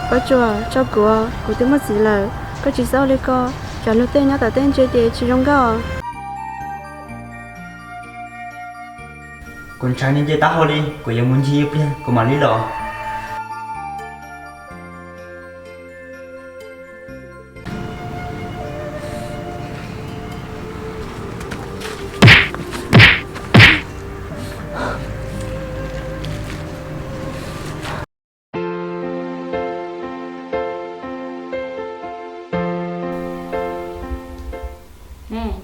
Pob Tsuas, tso kuv, kuv twb muaj txiv lawm, koj tsis txhob ua li ko, tsam luag tej nyob tom tej ntsia ces tsis zoo nkauj. Kuv ntshai ne, nce taub hau li, kuv yuav mus ncig ib pliag kuv mam li los.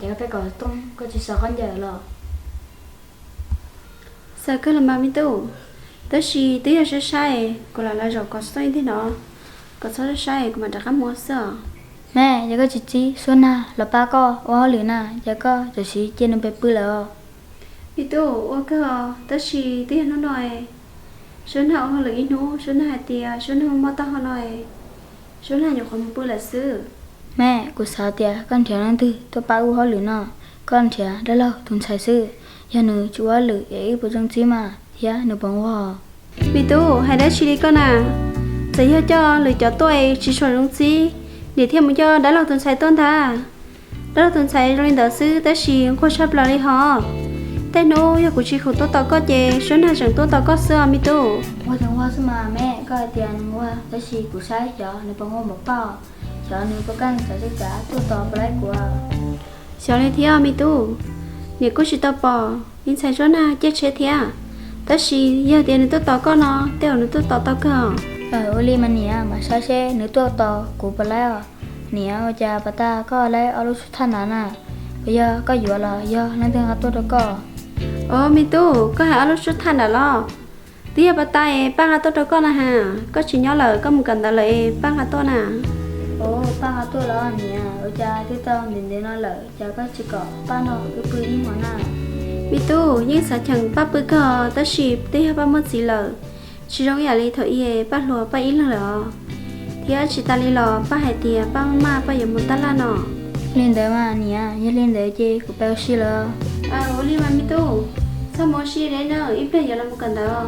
Ces koj peb kom tooj, koj tsis xav khaub ncaws los? Xav kawg los mas me tub, tab sis twb yog saib saib, kuv lam los zaum kom tooj ib tig no, kom txhob saib saib kuv mam rov qab mus xwb os. Me, yog koj tsis txib Suab Nag los pab koj ua hauj lwm na, ces koj txawm siv cia nws pw pw lawm os. Me tub, ua kawg os, tab sis twb yog hnub no, Suab Nag ua hauj lwm ib hnub, Suab Nag hais tias Suab Nag mob taub hau no, Suab Nag nyuam qhuav mus pw lawm xwb. Me, kuv xav tias koj nrhiav leej twg tuaj pab wb ua hauj lwm no, koj nrhiav dab laug tus ntxhais xwb, yog nws tsis ua hauj lwm es wb puas zoo txib mas thiab nws puas nquag? Me tub, hais dab tsi li koj na, txawm yog coj lwm cov tuaj tsis tshua zoo txib, niam thiaj mus coj dab laug tus ntxhais tuaj ntag. Dab laug tus ntxhais zoo li ntawd xwb tab sis nquag tshaj plaws li hos. Tej hnub yog kuv tsis khoom tuaj tos koj ces Suab Nag tseem tuaj tos koj xwb os me tub. Nquag ces nquag xwb mas me, koj hais tias nws nquag tab sis kuv saib xyov nws puas nquag npaum paj, xyov nws puas keej txawv txav tuaj tos puas laib kuv. Xyov li thiab me tub, niam kuj tsis tau pom me ntxhais Suab Nag caij tsheb thiab, tab sis yog tias nws tuaj tos koj no, tej zaum nws tuaj tos tau kawg. Ua li mas niam, mam saib seb nws tuaj tos kuv puas laib os. Niam, ua cas pas tas koj laib ob lub suab thaj nrad na? Puas yog koj yuav los yog leej twg nqa tuaj rau koj? Os me tub, koj hais ob lub suab thaj nrad los? Twb yog pas tas es paj nqa tuaj rau koj na has, koj tsis nyob lawm koj mus kawm ntawv lawm es paj nqa tuaj na. Os, paj nqa tuaj los niam, ua cas twb tau ntev ntev no lawm cas koj tsis kom paj nrog wb pw ib hmos na? Me tub, yeej xav cheem paj pw kawg tab sis twb yog paj muaj txiv lawm, tsis zoo ib yam li thaum ub paj hluas paj ib leeg lawm os. Thiab tsis tas li los paj hais tias paj maj paj yuav mus tab laj no. Li ntawd mas niam, yog li ntawd ces kuv pab ua si lawm. Ua li mas me tub, txhob mus ua si deb na, ib pliag yuav los mus kawm ntawv.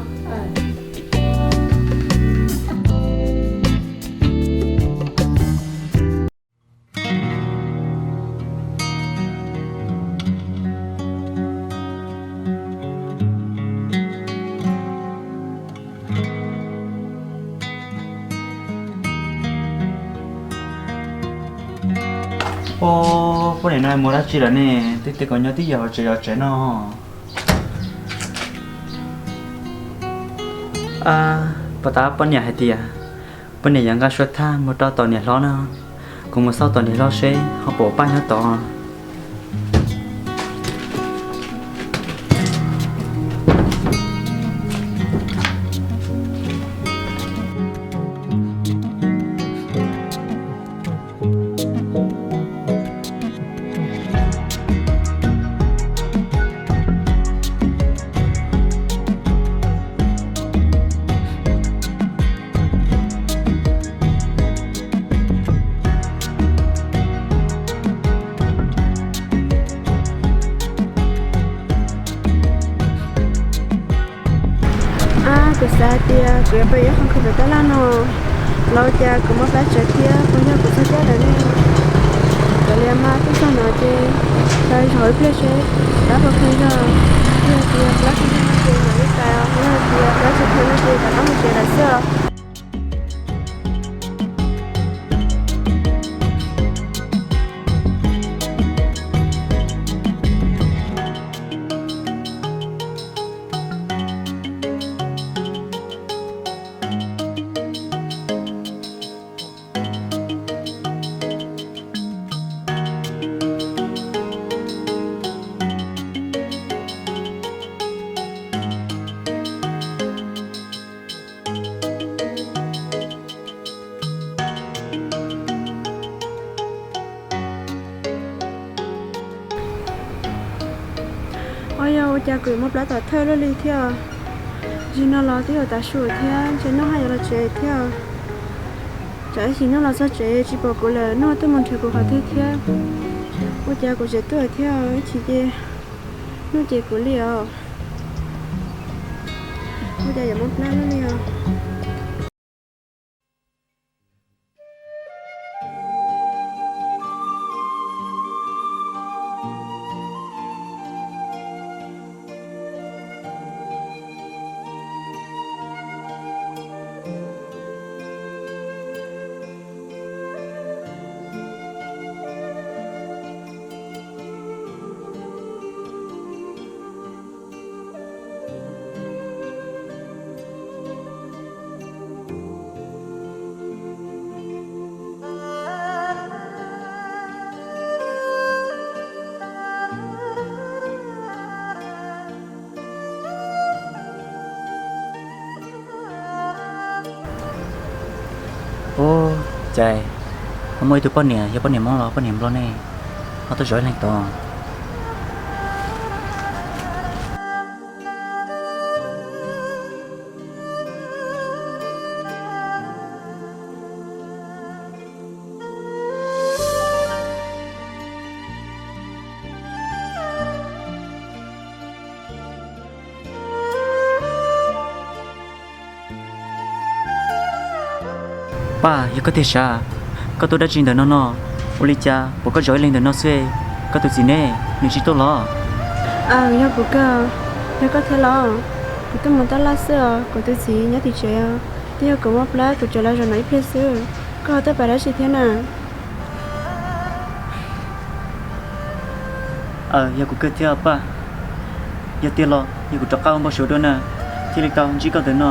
Ua, poj niam no mus dab tsi lawm ne? Twb tias kom nyob twj ywm hauv tsev zov tsev no. Pas tas poj niam hais tias poj niam yuav nqa suab thaj mus rau tom niam hlob no. Kuv mus xauj tom niam hlob seb ho puas paj nyob tod. Ab, kuv xav hais tias kuv yuav pab yuav qhov kho ntawm tab laj no los cas kuv mob plab tsawv thiab, puas yog kuv txog caij lawm ne? Kav liam mas, tuaj txog no ces tau zov ib pliag seb plab puas kheev zog. Yog tias plab kheev zog no ces mam li tais os, yog tias plab tsis kheev no ces rov qab mus tsev lawm xwb os. Ua yog ua cas kuv yuav mob plab tom thawj luaj li thiab. Zaum no los twb yuav tav su thiab, ntshe Nuj haj yuav los tsev thiab. Tsam ib chim Nuj los txog tsev tsis pom kuv lawm, Nuj tuaj mus nrhiav kuv qhov twg thiab. Ua cas kuv tseem tuaj thiab, ib chim ces Nuj cem kuv li os. Ua cas yuav mob plab luaj li os. Cas ho muaj ib tug poj niam, yog poj niam Hmoob los poj niam Nplog ne, ho tuaj zov ib leeg tod? Paj, yog koj tiag sav, koj tuaj dab tsi ntawm no no? Ua li cas pom koj zov ib leeg ntawm no xwb? Koj tus txiv ne, nws tsis tuaj los? Aw, yog kuv kawg, yog koj thiab los? Kuv tuaj mus tab laj xwb os, kuv tus txiv nyob tim tsev os. Twb yog kuv mob plab kuv tseem los zaum no ib pliag xwb, koj ho tuaj pab dab tsi thiab na? Aw, yog kuv kawg thiab Paj. Yog tiag los yog kuv rov qab ua npau suav dua na, thiaj li tau ntsib koj ntawm no.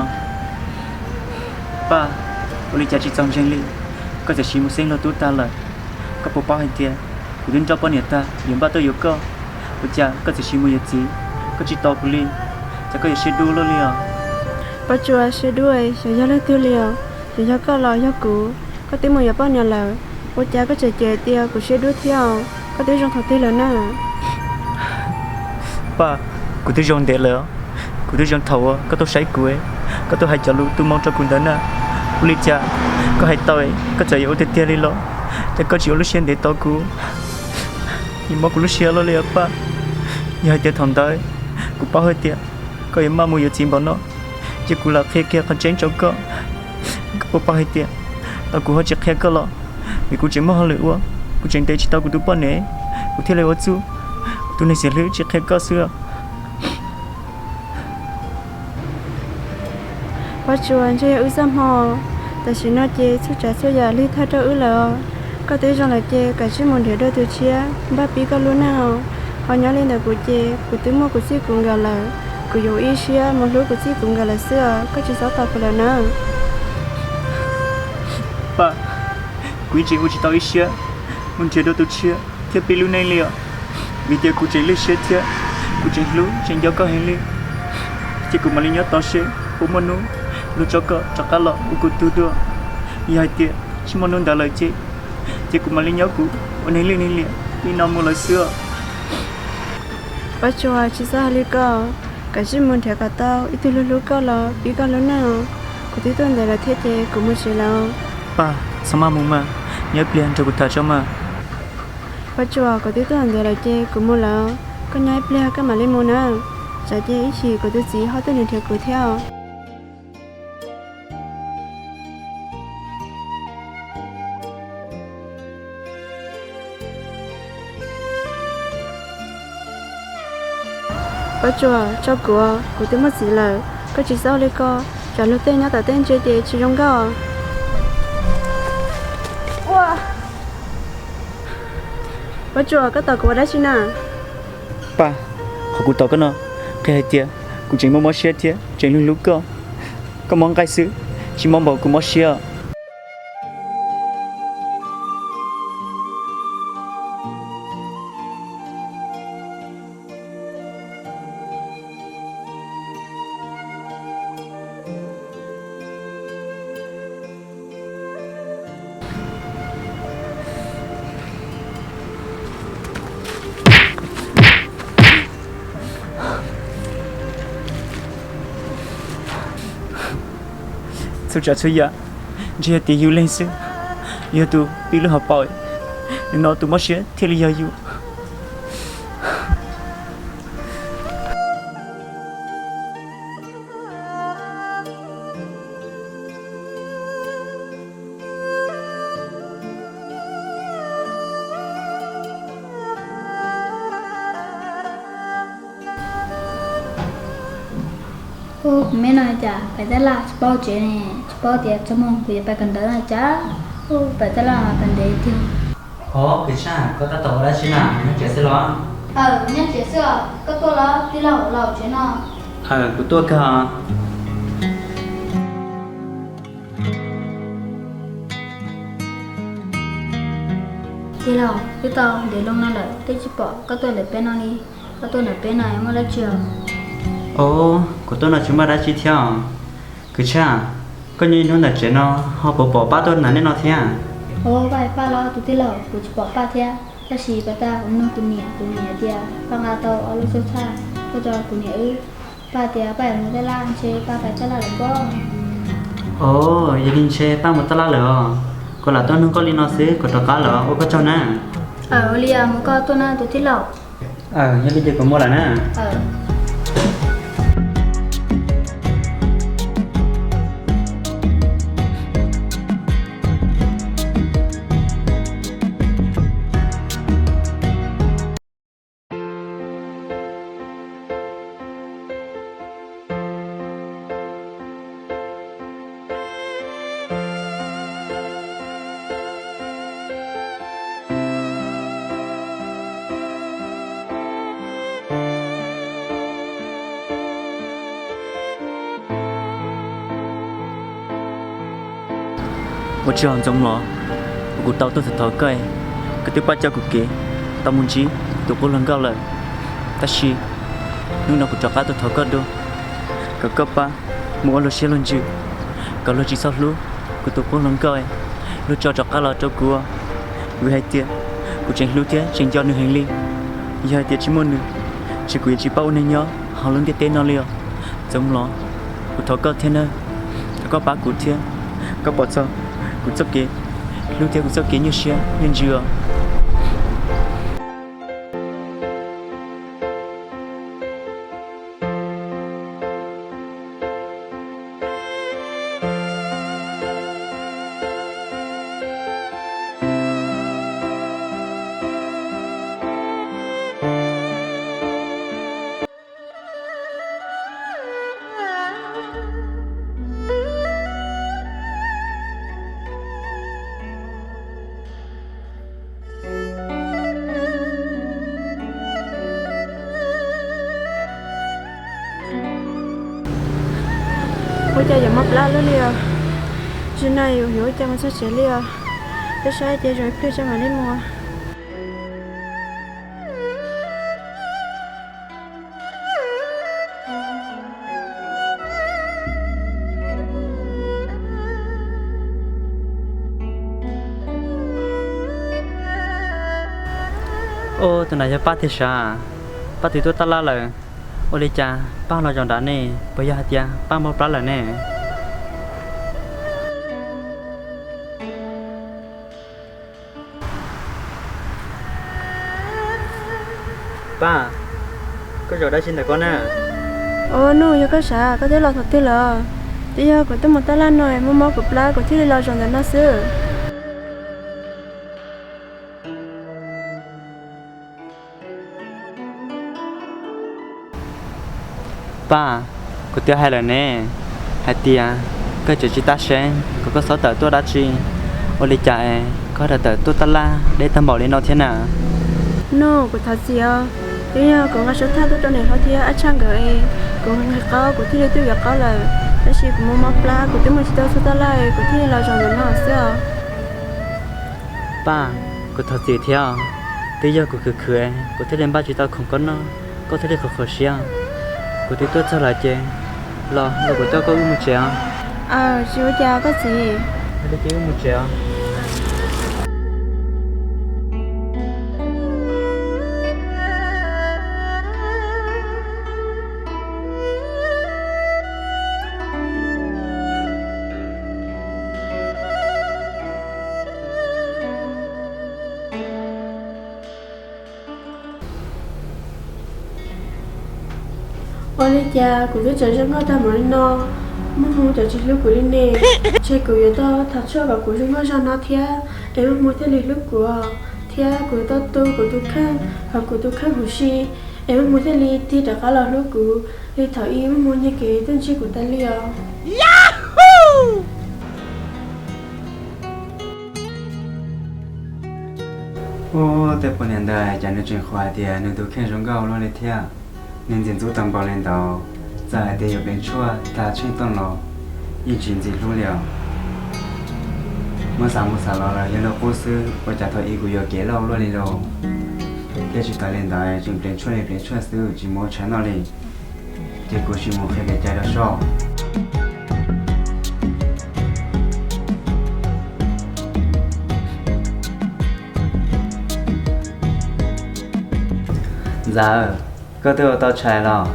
Paj, ua li cas tsis txaus ntseeg li, koj txawm sis mus xeeb luag tub tag lawm. Koj puas paub hais tias kuv twb nrauj poj niam tag yuav npaj tuaj yuav koj, ua cas koj txawm sis mus yuav txiv, koj tsis tos kuv li? Cas koj yuav siab dub luaj li os? Paj Tsua, siab dub, xyov yog leej twg li os, xyov yog koj los yog kuv. Koj twb mus yuav poj niam lawm, ua cas koj tseem cem tias kuv siab dub thiab? Koj twb zoo thaum twg lawm na? Paj, kuv twb zoo ntev lawm, kuv twb zoo thaum uas koj tuaj saib kuv, koj tuaj hais cov lus tu moo rau kuv ntawd na. Ua li cas koj hais tau, koj txawm yuav ua tiag tiag li los? Cas koj tsis ua lub siab ntev tos kuv? Nws mob kuv lub siab luaj li os Paj. Yog hais tias thaum ntawd kuv paub hais tias koj yuav maj mus yuav txiv npaum no, ces kuv lam qhia kiag qhov tseeb rau koj. Koj puas paub hais tias tau kuv ho tsis qhia koj los vim kuv tseem muaj hauj lwm ua, kuv tseem ntes tsis tau kuv tus poj niam, kuv thiaj li ua txuj tus neeg xiam hlwb tsis qhia koj xwb. Paj Tsua, ntshe yog wb txoj hmoo, tam sim no ces txhua tsav txhua yam lig thaj rau wb lawm. Koj twb zoo lawm ces kav tsij mus nrhiav dua tus tshiab npaj pib koj lub neej. Ho nyob li ntawm kuv ces kuv twb muaj kuv txij kuv nkawm lawm, kuv yuav ib siab mus hlub kuv txij kuv nkawm lawm xwb os, koj tsis txhob tos kuv lawm na. Paj, kuv yeej tseem ua tsis tau ib siab mus nrhiav dua tus tshiab thiab pib lub neej li os, vim tias kuv tseem lwj siab thiab kuv tseem hlub tseem nco koj heev li. Ces kuv mam li nyob tos seb puas muaj hnub luag tso koj rov qab los ua kuv tug dua. Yog hais tias tsis muaj hnub ntawd lawm ces, ces kuv mam li nyob kuv ua neeg lwj neeg liam li no mus lawm xwb os. Paj Tsua, tsis txhob hais li ko, kav tsij mus nrhiav kom tau ib tug hlub hlub koj los pib koj lub neej. Kuv twb tuaj ntev lawm thiab ces kuv mus tsev lawm. Paj, txhob maj mus mas, nyob ib pliag nrog kuv tham tso mas. Paj Tsua, kuv twb tuaj ntev lawm ces kuv mus lawm, koj nyob ib pliag koj mam li mus na. Tsam ces ib chim kuv tus txiv ho tuaj nrhiav kuv thiab. Paj Tsua, tso kuv, kuv twb muaj txiv lawm, koj tsis txhob ua li ko, tsam luag tej nyob tom tej ntsia ces tsis zoo nkauj. Paj Tsua, koj tos kuv ua dab tsi na? Paj, qhov kuv tos koj no qhia hais tias kuv tseem muaj mob siab thiab tseem hlub hlub koj. Koj mob nqaij xwb, tsis mob npaum kuv mob siab. Txhua tsav txhua yam ntshe yog tias yus leeg xwb, yog tus pib lub hauv paus, nim no tus mob siab thiaj li yog yus. Ub, kuv me no cas pais tab laj tsis paub tsev ne, tsis paub tias txog moog kuv yuav pais kawm ntawv no cas. Ub, pais tab laj pais ntev tiag. Hov, Kwv Tshaj, koj tab tom ua dab tsi na, nyob tsev xwb los? Aw, nyob tsev xwb os, koj tuaj los tij laug los tsev no. Aw, kuv tuaj kawg. Tij laug, twb tau ntev loo no lawm twb tsis pom koj tuaj ntawm peb no li. Koj tuaj ntawm peb no muaj dab tsi os? Ub, kuv tuaj no tsis muaj dab tsi thiab os. Kwv Tshaj, koj nyob ib hnub ntawm tsev no ho puas pom Paj tuaj ntawm nej no thiab? Ua, Paj, Paj los tus tij laug, kuv tsis pom Paj thiab. Tab sis pab tag kuv nug kuv niam, kuv niam tias Paj nqa tau ob lub xub thaj tuaj rau kuv niam wb. Paj tias Paj yuav mus tab laj, ntshe Paj pais tab laj lawm pob. Ov, yog li ntshe Paj mus tab laj lawm os. Kuv lam tuaj nug koj li no xwb, kuv rov qab lawm, ua koj tsaug na. Ua li mus koj tuaj na tus tij laug. Yog li ces kuv mus lawm na. Ua tsaug Ntxoov Mlov, uas kuv tau tuaj thov koj, koj twb pab coj kuv kev tau mus ntsib tus qub hluas nkauj lawm. Tab sis hnub no kuv rov qab tuaj thov koj dua, kom koj pab mus ua luag siab luag ntsws, kom luag tsis txhob hlub kuv tus qub hluas nkauj, luag tso rov qab los rau kuv. Vim hais tias kuv tseem hlub thiab tseem nco nws heev li. Yog hais tias tsis muaj nws, ces kuv yuav tsis paub ua neeg nyob hauv lub ntiaj teb no li os. Ntxoov Mlov, kuv thov koj thiab nawb, thov koj pab kuv thiab, koj pom txog kuv txoj kev hlub thiab kuv txoj kev nyuaj siab nyuaj ntsws os. Ua cas yuav mob plab luaj li os? Zaum no yus yuav ua cas mus txog tsev li os? Peb saib ces zoo ib pliag tso mam li mus. Ua, tus nram yog Paj tiag sav? Paj twb tuaj tab laj lawm, ua li cas Paj los zaum nrad ne? Puas yog hais tias Paj mob plab lawm ne? Paj, koj zaum dab tsi ntawm koj na? Ua, Nuj, yog koj sav, koj twb los thaum twg lawm? Twb yog kuv tuaj mus tab laj no mob mob kuv plab kuv thiaj li los zaum ntawm no xwb. Paj, kuv twb hais lawm ne, hais tias koj tseem tsis tab seb kom koj txhob tawm tuaj dab tsi. Ua li cas es koj rov tawm tuaj tab laj deb tag npaum li no thiab na? Nuj, kuv thov txim os. Twb yog kuv nqa sub thaj tuaj rau niam hlob thiab ab tshaj nkawd es kuv nqhis qaub kuv thiaj li tuaj yuav qaub lawm. Tab sis kuv mob mob plab kuv twb mus tsis tau txog tab laj kuv thiaj li los zaum ntawm no xwb os. Paj, kuv thov txim thiab os. Twb yog kuv khwv khwv kuv thiaj li npaj tsis tau khoom koj noj, koj thiaj li qhuav qhuav siab. Kuv twb tuaj txog lawm ces los los kuv coj koj wb mus tsev os. Aws, tsis ua cas koj txiv. Yog li ces wb mus tsev os. Ua li cas kuv twb tseem zoo nkauj tag npaum li no, muaj hmoo tseem tsis hlub kuv li ne. Ntshe kuv yuav tau thov tshuaj kom kuv zoo nkauj zog no thiab es muaj hmoo thiaj li hlub kuv, thiab kuv tau tu kuv tus kheej hos kuv tus kheej huv si, es muaj hmoo thiaj li tig rov qab los hlub kuv li thaum ub muaj hmoo nyiag kev tuaj ntsib kuv tas li os. Ub, tej poj niam ntawd cas nws tseem qhuas hais tias nws tus kheej zoo nkauj luaj li thiab. Nws ntxim ntxub tag npaum li ntawd, txawm hais tias yuav pleev tshuaj tag tsheej tooj los yeej tsis ntxim hlub li os. Muab xav mus xav los los yog luag qub xwb, ua cas thaum ub kuv yuam kev loj luaj li lauj. Thiab tsis tas li ntawd tseem pleev tshuaj li pleev tshuaj xwb tsis mus ua tshais noj li. Ces kuv sim mus qhia kev cai rau soj. Ntxawm, koj twb ua tau tshais los?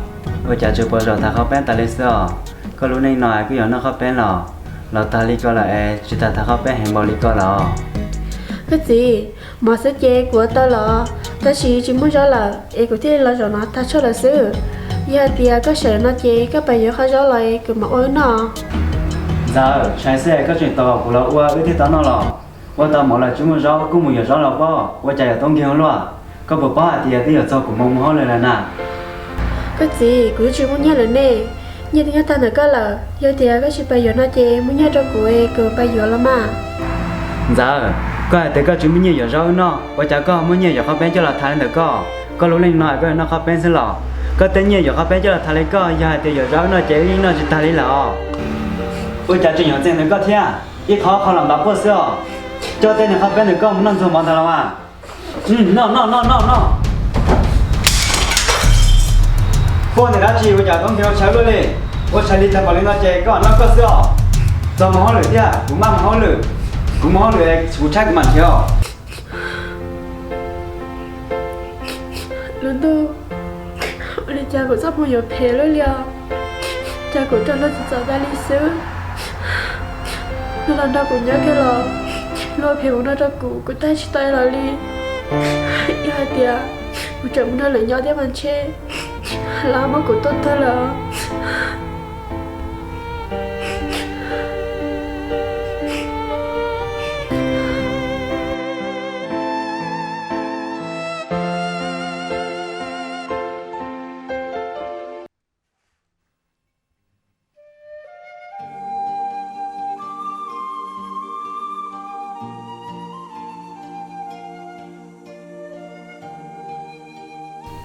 Ua cas tseem pom zaum tham qhov peeb tas li xwb os? Koj lub neej no koj yuav noj qhov peeb los? Los tag li ko lawm es tsis tas tham qhov peeb heev npaum li ko lawm os. Koj txiv, mov xwb ces kuv ua tau los, tab sis tsis muaj zaub lawm es kuv thiaj li los zaum no tag tshaj lawm xwb. Yog hais tias koj sawv no ces koj pab yuav qhov zaub los es kuv mam ua wb noj. Ntxawm, tshais xwb koj tseem tos kuv los ua wb thiaj tau noj los? Ua tau mov lawm tsis muaj zaub kuj mus yuav zaub los pob, ua cas yuav tub nkeeg ua luaj? Koj puas paub hais tias twb yuav txog kuv moo mus hauj lwm lawm na. Koj txiv, kuv twb tsis muaj nyiaj lawm ne. Nyiaj twb nyob tag ntawm koj lawm, yog tias koj tsis pab yuav no ces muab nyiaj rau kuv es kuv pab yuav los mas. Ntxawm, koj hais tias koj tsis muaj nyiaj yuav zaub wb noj, ua cas koj muaj nyiaj yuav qhov peeb coj los tham li ntawm koj? Koj lub neej no koj yuav noj qhov peeb xwb los? Koj tej nyiaj yuav qhov peeb coj los tham li koj, yog hais tias yuav zaub wb noj ces wb yeej noj tsis tag li lawm os. Ua cas tseem yuav txeem ntawm koj thiab? Ib qho qho los npav quaj xwb os. Coj tej niag qhov peeb ntawm koj mus noj ntxuag mov ntag los mas. Noj noj noj noj noj. Quaj niam dab tsi ua cas tub nkeeg ua tshais luaj li? Ua tshais li tag npaum li no ces koj noj koj xwb os. Txog mus hauj lwm thiab, kuv maj mus hauj lwm. Kuv mus hauj lwm, kuv tshaib kuv mam nrhiav os. Lub ntuj, ua li cas kuv txoj hmoo yuav phem luaj li os? Cas kuv raug luag txim txom tag li xwb. Luag los nrog kuv nyob kiag los luag phem mus no rau kuv, kuv tag tsis tau los li. Yog hais tias kuv tseem mus nrog lawv nyob thiab mas ntshe lawv muab kuv tua tuag lawm.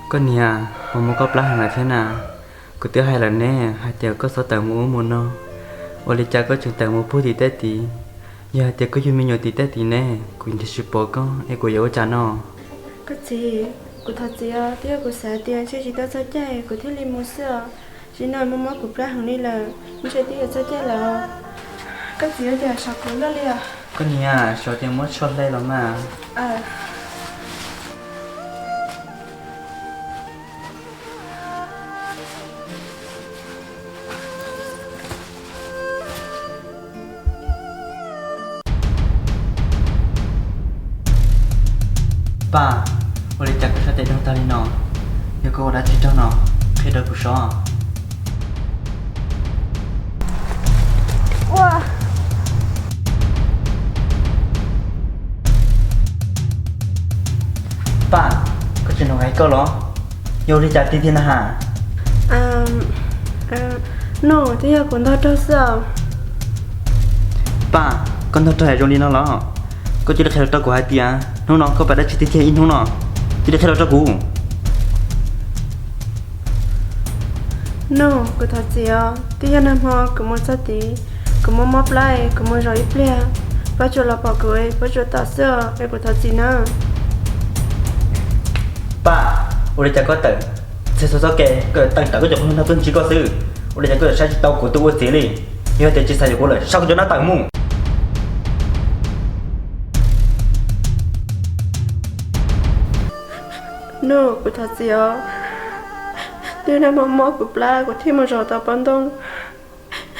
Koj niam, ua mob koj plab heev lawm thiab na. Kuv twb hais lawm ne hais tias koj txhob tawm mus ub mus no, ua li cas koj tseem tawm mus puag tim tej tid? Yog hais tias koj yug me nyuam tim tej tid ne, kuv nrhiav tsis pom koj es kuv yuav ua cas no? Koj txiv, kuv thov txim os, twb yog kuv xav tias ntshe tsis tau txog caij kuv thiaj li mus xwb os. Tsis no mob mob kuv plab heev li lawm, ntshe twb yuav txog caij lawm. Koj txiv, ua cas saum kuv luaj li os? Koj niam, xyov tias muab tsho hle los mas. Paj, ua li cas koj sab tes daug tag li no? Yog koj ua dab tsi raug no, qhia rau kuv saib. Paj, koj tsis hnov hais koj los? Yog ua li cas tiag tiag na has? Nuj, twb yog kuv ntog raug xwb os. Paj, koj ntog raug es zoo li no los? Koj cia li qhia los rau kuv hais tias hnub no koj pab dab tsi tiag tiag ib hnub no, cia li qhia los rau kuv. Nuj, kuv thov txim os, twb yog nag hmo kuv mus txog tid, kuv mob mob plab es kuv mus zaum ib pliag, Paj tsuas los pom kuv, Paj tsuas tom xwb os, es kuv thov txim na. Paj, ua li cas koj tawm txog txoj kev, koj tawm rawv koj cov qub hluas nraug tuaj ntsib koj xwb, ua li cas koj yuav saib tsis tau kuv tus ua txiv li? Yog tias tsis xav yuav kuv lawm, sau koj cov nab tawm mus. Nuj, kuv thov txim os, twb yog nag hmo mob kuv plab kuv thiaj mus zaum tau pov ntoo,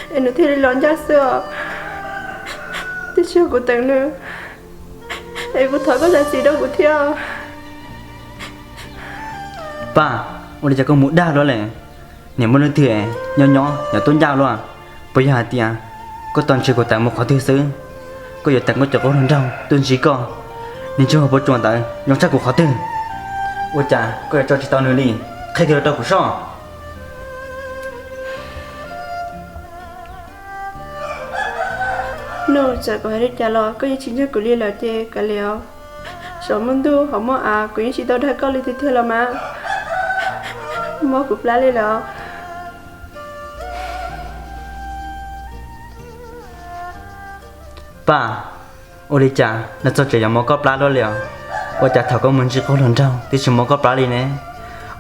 es nws thiaj li los ncaj xwb os. Twb tsis yog kuv teem nws, es kuv thov koj zam txim rau kuv thiab. Paj, ua li cas koj mus dag luaj li? Niam muaj leej twg nyob nyob yuav tuaj ncaj luaj? Puas yog hais tias koj tos ntshe kuv tawm mus qhov twg xwb, koj yuav teem koj cov qub hluas nraug tuaj ntsib koj? Niag ntsej muag puas tsuas ntawd zoo tshaj kuv qhov twg? Ua cas koj yuav tso tsis tau nws li? Qhia kiag los rau kuv soj. Nuj, txawm kuv hais li cas los koj yeej tsis ntseeg kuv li lawm ces kav liam os. Saum muaj ntuj hauv muaj av, kuv yeej tsis tau dag koj li tiag tiag los mas. Mob kuv plab li lawm os. Paj, ua li cas no txog tseem yuav mob koj plab luaj li os? Ua cas thaum koj mus ntsib qub hluas nraug twb tsis mob koj plab li ne?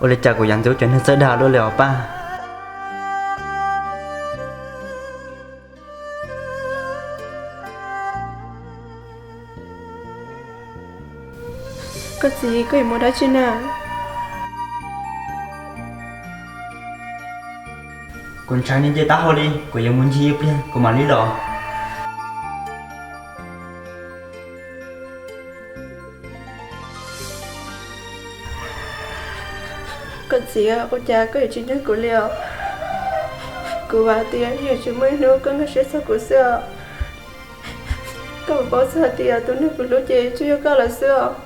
Ua li cas kuv yav ntxwv ua cov neeg txawj dag luaj li os Paj? Koj txiv, koj yuav mus dab tsi na? Kuv ntshai nws nce taub hau li, kuv yuav mus ncig ib pliag kuv mam li los. Koj txiv, ua cas koj yuav tsis nyob kuv li os? Kuv vam tias yuav tsis muaj ib hnub koj nkag siab txog kuv xwb os. Koj puas paub txog hais tias tus neeg kuv hlub ces tsuas yog koj lawm xwb os.